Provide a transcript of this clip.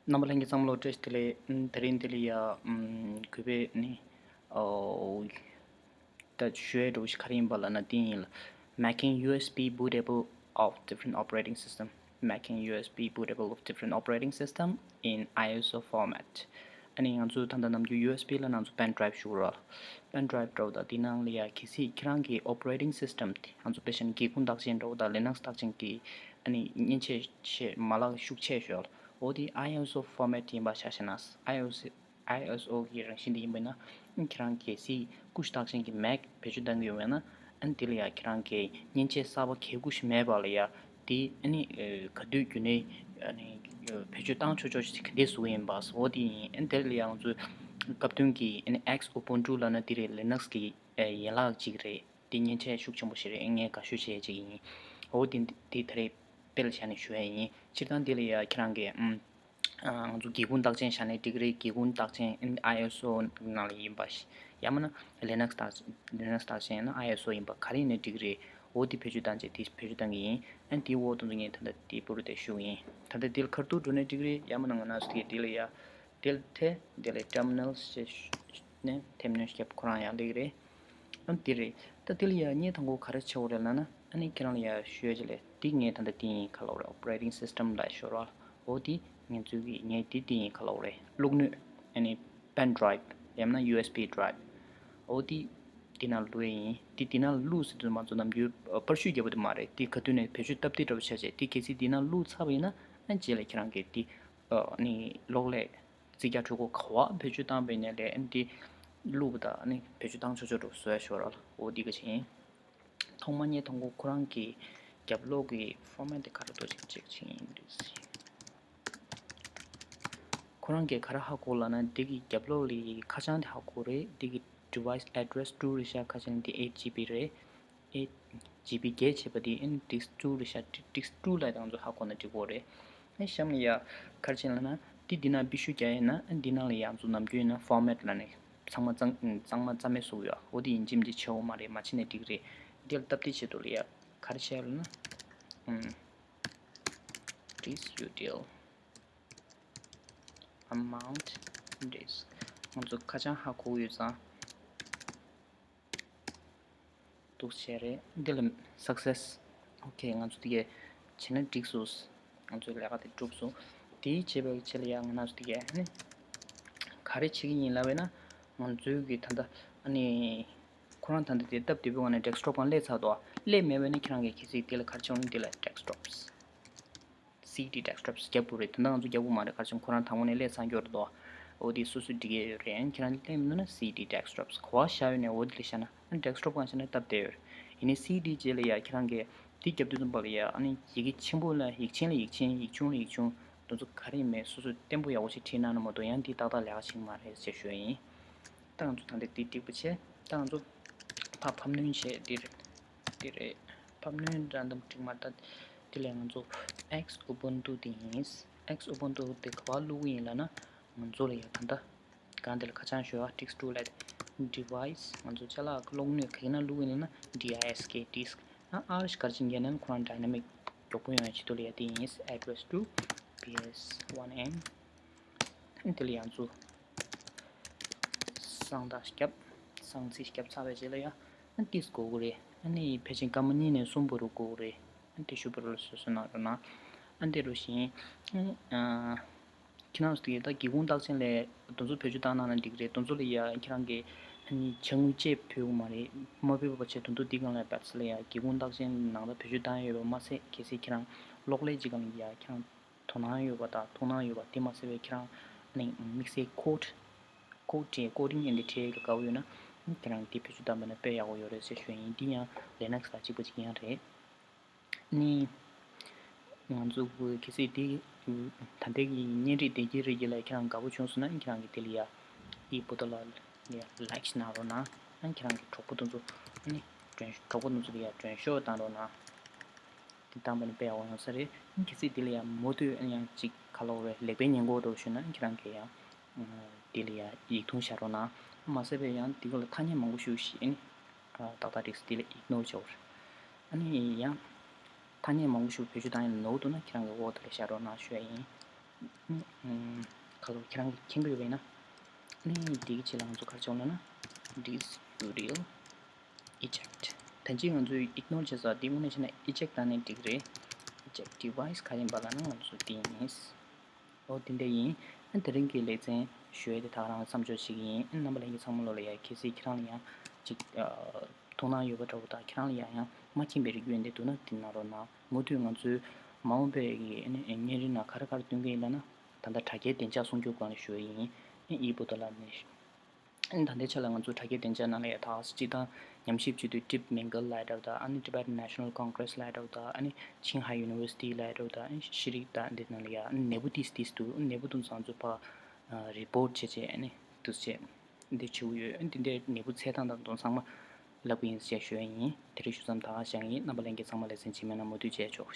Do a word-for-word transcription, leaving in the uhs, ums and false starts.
རྣམ་པ་ལྷན་རྒྱས་ཚང་མ་ལོ་བཀྲ་ཤིས་བདེ་ལེགས། ཨམ། དེ་རིང་འདི་ལ་ཡ་ཨམ་གུས་པས་ནི་ཨོ་ད་ཞུ་ཡས་འདྲ་བོ་ཞིག་ག་རེ་ཡིན་པ་ལབ་ན། འདི་ཡིན་ལ། Making U S B bootable of different operating system. Making U S B bootable of different operating system in I S O format. ཨ་ནི་ང་ཚོ་ད་ལྟ་ནམ་རྒྱུན་U S B ལ་ང་ཚོ་pen drive ཞུ་གི་རེད། Pen drive འདྲ་བོ་དང་དེ་ནང་ལ་ཡ་གལ་སྲིད་ཁྱེད་རང་གི་operating system དེ་ང་ཚོ་དཔེ་བཞག་ན་སྒེའུ་ཁུང་རྟགས་ཅན་འདྲ་བོ་དང་Linux རྟགས་ཅན་གྱི་ཨ་ནི་མཉེན་ཆས་ཆེ་མ་ལག་ཤུགས་ཆེ་ཤོས་ལ། འོ་དེ་I S O format ཡིན་པ་ཆ་བཞག་ན། I S O གི་རང་བཞིན་དེ་ཡིན་པ་ཡིན་ན། ཁྱེད་རང་གལ་སྲིད་ཀུ་ཤུ་རྟགས་ཅན་གྱི་Mac བེད་སྤྱོད་གཏང་གི་ཡོད་པ་ཡིན་ན། ཨ་ནི་དེ་ལ་ཡ་ཁྱེད་རང་གི་མཉེན་ཆས་གསར་པ་གལ་ཀུ་ཤུ་མེད་པ་ལ་ཡ་དེ་ཨ་ནི་ག་དུས་རྒྱུ་ནས་ཨ་ནི་བེད་སྤྱོད་གཏང་ཆོག་ཆོག་ཅིག་ག་འདྲས་བཟོ་གི་ཡིན་པ། འོ་དེ་ཡིན། ཨ་ནི་དེ་ལ་ཡ་ང་ཚོས་སྐབས་དོན་གྱི་ཨ་ནི་X Ubuntu ལབ་ན་དེ་རེད། Linux གི་ཡན་ལག་ཅིག་རེད། དེ་མཉེན་ཆས་ཤུགས་ཆེན་པོ་ཞིག་རེད། ངས་དགའ་ཤོས་བྱས་ཅིག་ཡིན། འོ་དེ་དེ་ད་རེས་དཔེ་ལ་བཞག་ནས་ཞུ་ཡ་ཡིན། སྤྱིར་བཏང་དེ་ལ་ཡ་ཁྱེད་རང་གི་ཨམ། ང་ཚོ་སྒེའུ་ཁུང་རྟགས་ཅན་བཞག་ནས་འགྲིག་གི་རེད། སྒེའུ་ཁུང་རྟགས་ཅན་I S O ནང་ལ་ཡིན་པ་ཞིག་ཡང་མིན་ན་Linux རྟགས་Linux རྟགས་ཅན་ཡིན་ན་I S O ཡིན་པ་ག་རེ་ཡིན་ནའི་འགྲིག་གི་རེད། འོ་དེ་བེད་སྤྱོད་བཏང་བྱས་དེ་བེད་སྤྱོད་བཏང་གི་ཡིན། ཨ་ནི་དེའི་འོག་ཏུ་ངས་ད་ལྟ་དེ་པུ་རུ་དེ་ཞུ་གི་ཡིན། ད་ལྟ་དེ་ལ་ཁ་ཐུག་འགྲོ་ནའི་འགྲིག་གི་རེད། ཡང་མིན་ན་ང་རང་ཚོ་དེ་དེ་ལ་ཡ་དེ་ལ་ཐེ་དེ་ལ་terminal ཞེས་ནས་ཐེབས་ནོན་རྒྱབ་ཁོ་རང་ཡང་འགྲིག་གི་རེད། ཨ་ནི་དེ་རེད། ད་དེ་ལ་ཡ་ངས་དང་པོ་ག་རེ་བྱེད་དགོས་རེད་ལབ་ན། ཨ་ནི་ཁྱེད་རང་ལ་ཡ་ཞུ་ཡ་ཅིག་ལས། དེ་ངས་ད་ལྟ་དེ་ཡིན་ག་ལབ་རེད། operating system ལ་ཞོར་བ། འོ་དེ་ངས་ཚུལ་གྱིས་ངས་དེ་དེ་ཡིན་ག་ལབ་རེད། བླུགས་སྣོད་ཨ་ནི་pen drive ཡང་ན་U S B drive འོ་དེ་དེ་ནང་བླུགས་ཡ་ཡིན། དེ་དེ་ནང་བླུགས་ཟེར་དུས་ང་ཚོ་ནམ་རྒྱུན་པར་ཤུས་རྒྱག་པ་དེ་མ་རེད། དེ་ག་དུས་ནས་བེད་སྤྱོད་སྟབས་བདེ་འདྲ་བོ་ཆགས་བྱས། དེ་གལ་སྲིད་དེ་ནང་བླུགས་ཚར་བ་ཡིན་ན། ཨ་ནི་རྗེས་ལ་ཁྱེད་རང་གིས་དེ་ཨ་ནི་གློག་ཀླད་རྩིས་རྒྱག་འཕྲུལ་འཁོར་ག་པར་བེད་སྤྱོད་བཏང་པ་ཡིན་ནའི་ལས། ཨ་ནི་དེ་བླུགས་པ་དང་ཨ་ནི་བེད་སྤྱོད་བཏང་ཆོག་ཆོག་འདྲ་བོ་བཟོ་ཡ་ཞོར་ར་ལ། འོ་འདི་ག་ཅིག་ཡིན། ཐོག་མ་ངས་དང་པོ་ཁོ་རང་གི་རྒྱབ་ལོགས་ཀྱི་format དེ་ག་རེ་འདུག་ཅིག་ཅིག་ཅིག་ཡིན་འདུག་ཟེར། ཁོ་རང་གིས་ག་རེ་ཧ་གོ་ལབ་ན། འདི་གི་རྒྱབ་ལོགས་ལ་ཁ་བྱང་དེ་ཧ་གོ་རེད། འདི་གི་device address two རེད་ཤག་ཁ་བྱང་འདི་eight G B རེད། eight G B བརྒྱད་བྱས་པ་དེ་ཨ་ནི་disk two རེད་ཤག disk two ལབ་དེ་ང་ཚོ་ཧ་གོ་ན་འགྲིག་གི་རེད། ཨ་གཤམ་ལ་ཡ་ག་རེ་བྱས་ལབ་ན། འདི་འདི་ནང་བེད་སྤྱོད་རྒྱག་ཡ་ཡིན་ན། ཨ་འདི་ནང་ལ་ཡ་ང་ཚོ་ནམ་རྒྱུན་ཡིན་ན་format ལབ་ནས་གཙང་མ་གཙང་གཙང་མ་རྩ་མེད་བཟོ་གི་ཡོད། འོ་དེ་ཡིན་གཅིག་མིན་གཅིག་བྱེད་དགོས་མ་རེད། མ་བྱེད་ནའི་འགྲིག་གི་རེད། འདི་ལ་སྟབས་བདེ་ཆེད་དུ་ལ་ཡ་ག་རེ་བྱས་ལབ་ན། ཨམ། disk util amount disk ང་ཚོ་ཁ་བྱང་ཧ་གོ་ཡོད་ཙང་། འདུག་བྱས་རེད། འདི་ལ་success okay ང་ཚོ་དེ་གས་བྱས་ན་འགྲིག་སོང་། ང་ཚོའི་ལས་ཀ་དེ་གྲུབ་སོང་། དེའི་རྗེས་པའི་ཆེད་ལ་ཡང་ང་རང་ཚོ་དེ་གས་ཨ་ནི་ག་རེ་བྱེད་ཀྱི་ཡིན་ལབ་པས་ན། ང་ཚོའི་གི་ད་ལྟ་ཨ་ནི་ཁོ་རང་ད་ལྟ་དེ་སྟབས་བདེ་པོའི་ངང་ནས་desktop སྒང་སླེབས་ཚར་འདུག་སླེབས་མེད་པས་ན་ཁྱེད་རང་གིས་གལ་སྲིད་དེ་ལ་ག་རེ་བྱེད་དགོས་ན། དེ་ལ་desktops C D desktops རྒྱབ་དགོས་རེད། ད་ལྟ་ང་ཚོ་རྒྱབ་དགོས་མ་རེད། ག་རེ་བྱུང་ཁོ་རང་དང་པོ་ནས་སླེབས་ཚར་ཡོད་རེད་དོ། འོ་དེ་སོ་སོས་སྒྲིག་གི་ཡོད་རེད། ཨ་ནི་ཁྱེད་རང་སླེབས་མི་འདུག་ན་C D desktops ག་པར་བཞག་ཡོད་ནའི་འོ་དེ་ལ་བཞག་ན། ཨ་ནི་desktop སྒང་བཞག་ན་སྟབས་བདེ་ཡོད་རེད། ཡིན་ནའི་C D རྗེས་ལ་ཡ་ཁྱེད་རང་གིས་དེ་རྒྱབ་དུས་ཙམ་པ་ལ་ཡ་ཨ་ནི་ཡི་གེ་ཆེན་པོ་ལ་ཡིག་ཆེན་ལ་ཡིག་ཆེན། ཡིག་ཆུང་ལ་ཡིག་ཆུང་། དེ་ཚོ་ག་རེ་ཡིན་མིན་སོ་སོས་བརྟན་པོ་ཡག་པོ་ཞིག་བྲིས་གནང་ན་མ་གཏོགས་ཡང་དེ་ཏག་ཏག་ལས་ཀ་བྱེད་ཀྱི་མ་རེད་ཟེར་ཞུ་ཡ་ཡིན། ད་ང་ཚོ་ད་ལྟ་དེ་འགྲིག་པ་བྱས། ད་ང་ཚོ་ཕར་ཕབ་སྣོན་བྱས། འདི་རེད། འདི་རེད། ཕབ་སྣོན་རང་དང་འགྲིག་མ་རེད། ད་དེ་ལས་ང་ཚོ་X Ubuntu དེ་ཡིན། X Ubuntu དེ་ག་པར་བླུག་གི་ཡིན་ལབ་ན། ང་ཚོ་ལ་ཡ་ད་ལྟ་གང་དེ་ལ་ཁ་བྱང་ཞུ་བ། disk two ལབ་དེ་device ང་ཚོ་ཅ་ལག་གློག་སྣོད་ག་གི་ནང་བླུག་གི་ཡིན་ལབ་ན། D I S K disk ཨ་ཨར་ག་རེ་བྱེད་ཀྱི་ཡིན་ན། ཁོ་རང་dynamic མགྱོགས་པོ་ཡོང་ཡ་ཆེད་དུ་ལ་ཡ་དེ་ཡིན། address to P S one M དེ་ལ་ཡང་ཚུར་གསང་རྟགས་བརྒྱབ། གསང་ཚིག་བརྒྱབ་ཚར་བའི་རྗེས་ལ་ཡ་ཨ་ཏིས་དགོས་ཀྱི་རེད། ཨ་ནི་ཕལ་ཆེར་སྐར་མ་གཉིས་ནས་གསུམ་བར་དུ་དགོས་ཀྱི་རེད། ཨ་དེ་ཤུ་པར་ལ་སོ་སོ་གནང་རོགས་གནང་། ཨ་དེ་རུ་བཞིན་ཨ། ཁྱེད་རང་ཚོ་དེ་ད་སྒེའུ་ཁུང་རྟགས་ཅན་ལས་དེ་ཚོ་བེད་སྤྱོད་བཏང་གནང་ན་འགྲིག་གི་རེད། དེ་ཚོ་ལ་ཡ་ཁྱེད་རང་གིས་ཨ་ནི་ཅ་དངོས་ཅིག་ཕུལ་དགོས་མ་རེད། མ་ཕུལ་བ་བྱས་དེ་ཚོ་འདི་སྒང་ལ་བེད་ལ་ཡ་སྒེའུ་ཁུང་རྟགས་ཅན་ནང་ལ་བེད་སྤྱོད་བཏང་ཡོད་པ་མ་ཟད། གལ་སྲིད་ཁྱེད་རང་གློག་ཀླད་ཅིག་སྒང་ལ་ཡ་ཁྱེད་རང་དོ་སྣང་ཡོད་པ་དང་མཐོང་སྣང་ཡོད་པ་དེ་མ་ཟད་པའི་ཁྱེད་རང་ཨ་ནི་དམིགས་བསལ་code code བྲིས། coding ཡིན་དེ་བྲིས་ཡོད་དགའ་བོ་ཡོད་ན། ཁྱེད་རང་གིས་དེ་བེད་སྤྱོད་བཏང་པ་ན་དཔེ་ཡག་པོ་ཡོད་རེད་ཟེར་ཞུ་ཡ་ཡིན། འདི་ཡང་Linux དང་གཅིག་པ་གཅིག་རྐྱང་རེད། ནི། ང་ཚོ་གི་གལ་སྲིད་དེ་ད་ལྟའི་གི་བརྙན་རིས་དེ་གི་རིགས་ཀྱི་ལ་ཁྱེད་རང་དགའ་པོ་བྱུང་སོང་ན། ཁྱེད་རང་གི་དེ་ལ་ཡ་ཨི་བུ་ཏོ་ལ་ཡ་like གནང་རོགས་གནང་། ཨ་ཁྱེད་རང་གི་གྲོགས་པོ་དེ་ཚོ་ཨ་ནི་མགྲོན་གྲོགས་པོ་དེ་ཚོ་ལ་ཡ་མགྲོན་ཤོག་བཏང་རོགས་གནང་། དེ་བཏང་པ་ནི་དཔེ་ཡག་པོ་ཡོང་ས་རེད། གལ་སྲིད་དེ་ལ་ཡ་མུ་མཐུད་ཨ་ནི་ཡང་ཅིག་ག་ལབ་དགོས་རེད། ལེགས་སྤེལ་ཉེས་འགོག་འདྲ་བོ་ཞུས་ན་ཁྱེད་རང་གི་ཡ་དེ་ལ་ཡ་ཡིག་ཐུང་བཞག་རོགས་གནང་། མ་ཟད་པའི་ཡང་དེ་ག་ལ་ཐ་སྙད་མང་པོ་ཞིག་ཞིག་ཨ་ནི། ཏག་ཏག་འགྲིག་སོང་། དེ་ལ་ignore བྱའོ། ཨ་ནི་ཡང་ཐ་སྙད་མང་པོ་ཞིག་བེད་སྤྱོད་བཏང་ཡ་ནོར་འདུག་ན་ཁྱེད་རང་གི་འོག་དེ་ལ་བཞག་རོགས་གནང་ཞུ་ཡ་ཡིན། ཁ་ལོ་ཁྱེད་རང་གིས་མཁྱེན་གྱི་ཡོད་པ་ཡིན་ན། ཨ་ནི་འདིའི་ཆེད་ལ་ང་ཚོ་ག་རེ་བྱེད་དགོས་ལབ་ན། Disk Studio Eject། ད་ཅི་ང་ཚོས་ignore བྱས་ཙང་འདི་དངོས་གནས་བྱས་ན་eject བཏང་ནས་འགྲིག་རེད། Eject device ག་ཡིན་པ་ལབ་ན་ང་ཚོ་འདི་ཡིན། ཨོ་དེ་འདྲ་ཡིན། ཨ་དེ་རིང་གི་ལེ་ཚན་ཞུ་ཡས་དེ་ད་ག་རང་མཚམས་འཇོག་བྱེད་ཀྱི་ཡིན། ཨ་རྣམ་པ་ལྷན་རྒྱས་ཚང་མ་ལོ་ལ་ཡ་གལ་སྲིད་ཁྱེད་རང་ལ་ཡང་ཅིག་ཨ་ཐུགས་སྣང་ཡོད་པ་འདྲ་བོ་དང་ཁྱེད་རང་ལ་ཡང་ཡང་མ་མཁྱེན་པའི་རིགས་ཡོད་འདི་འདུག་ན་འདི་གནང་རོགས་གནང་། མུ་མཐུད་ང་ཚོའི་མ་འོངས་པའི་གི་ཨ་ནི་བརྙན་རིས་ནང་ག་རེ་ག་རེ་སྟོན་གྱི་ཡིན་ལབ་ན། ད་ལྟ་དྲ་རྒྱའི་བདེ་འཇགས་སྲུང་སྐྱོབ་སྒང་ལ་ཞུ་ཡས་ཡིན། ཨ་ཨི་བུ་ད་ལ་ནི། ཨ་ནི་ད་ལྟའི་ཆ་ལ་ང་ཚོ་དྲ་རྒྱའི་བདེ་འཇགས་ནང་ལ་ཡ་ད་སྤྱི་བཏང་ཉམས་ཞིབ་བྱེད་དུས་DeepMinkle ལབ་འདྲ་བོ་དང་། ཨ་ནི་Tibetan National Congress ལབ་འདྲ་བོ་དང་། ཨ་ནི་Qinghai University ལབ་འདྲ་བོ་དང་། ཨ་ནི་ཤེས་རིག་དང་འདི་ནང་ལ་ཡ་ཨ་ནི་ནད་འབུ་ཏིས་ཏིས་འདུག་ནད་འབུ་དུ་ཚང་ཚོ་ཕ་report བྱེད་བྱེད་ཨ་ནི་དུ་བྱེད་འདི་བྱེད་ཀྱི་ཡོད། ཨ་ནི་འདི་འདྲའི་ནད་འབུ་ཚད་སྟངས་དང་དུ་ཚང་མ་ལབ་ཀྱི་ཡིན་ཞེས་ཞུ་ཡ་ཡིན། དེ་རིང་ཞུ་མཚམས་ད་ག་བཞག་ཡིན། རྣམ་པ་ལྷན་རྒྱས་ཚང་མ་ལེ་ཚན་རྗེས་མའི་ནང་མུ་མཐུད་མཇལ་ཆོག